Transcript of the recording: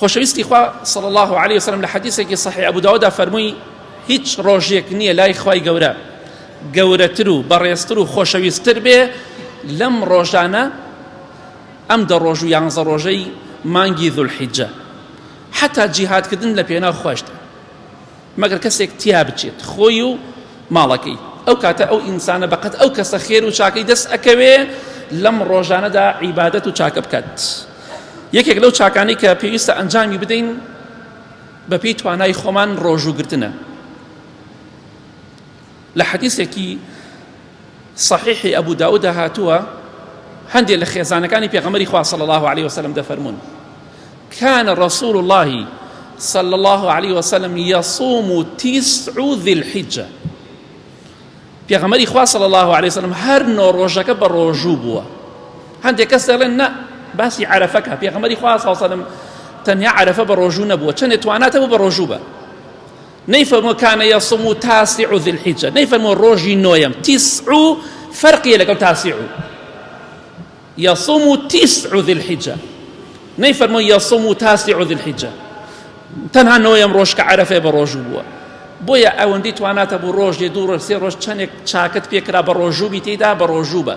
خۆشەویستی خوا صلی الله علیه وسلم لە حەدیثێکی صحیح ئەبو داودا فەرمووی هیچ ڕۆژێک نییە لای خوای گەورە گەورەتر و بەڕێزتر و خۆشەویستتر بێ لەم ڕۆژانە ئەم دە ڕۆژ و یانزە ڕۆژەی مانگی ذوالحیجە حتا جیهادکردن لە پێناو خواشدا مەگەر کەسێک تیا بچێت خۆی و ماڵەکەی ئەو کاتە ئەو ئینسانە بەقەت ئەو کەسە خێر و چاکەی دەست ئەکەوێ لەم ڕۆژانەدا عیبادەت و چاکە بکات یەکێک لەو چاکانەی کە پێویستە ئەنجامی بدەین بەپێی توانای خۆمان ڕۆژوو گرتنە لە حەدیسێکی صحیحی ئەبوو داودا هاتووە هەندێک لە خێزانەکانی پێغەمبەری خوا صلی الله علیه وسلم دەفەرموون كان رسول الله صلى الله عليه وسلم يصوم تسع ذي الحجة پێغەمبەری خوا صلی الله علیه وسلم هەر نۆ ڕۆژەکە بە ڕۆژوو بووە هەندێک کەس دەڵێن نا باسی عەرەفەکە پێغەمبەری خوا صلی الله علیه وسلم تەنیا عەرەفە بە ڕۆژوو نەبووە چەندێ تواناتە بوو بە ڕۆژوو بە نەیفەرمووە کان یصوم تاسع ذی الحجە نەیفەرمووە ڕۆژی نۆیەم تیسع فەرقیە لەگەڵ تاسع یصوم تیسع ذی الحجە نەیفەرمووە یصوم تاسع ذی الحجە تەنها نۆیەم ڕۆژ کە عەرەفەیە بە ڕۆژوو بووە بۆیە ئەوەندەی تواناتە بوو ڕۆژێ دوو ڕۆژ سێ ڕۆژ چەندێک چاکت پێکرا بە ڕۆژوو بی تێیدا بە ڕۆژوو بە.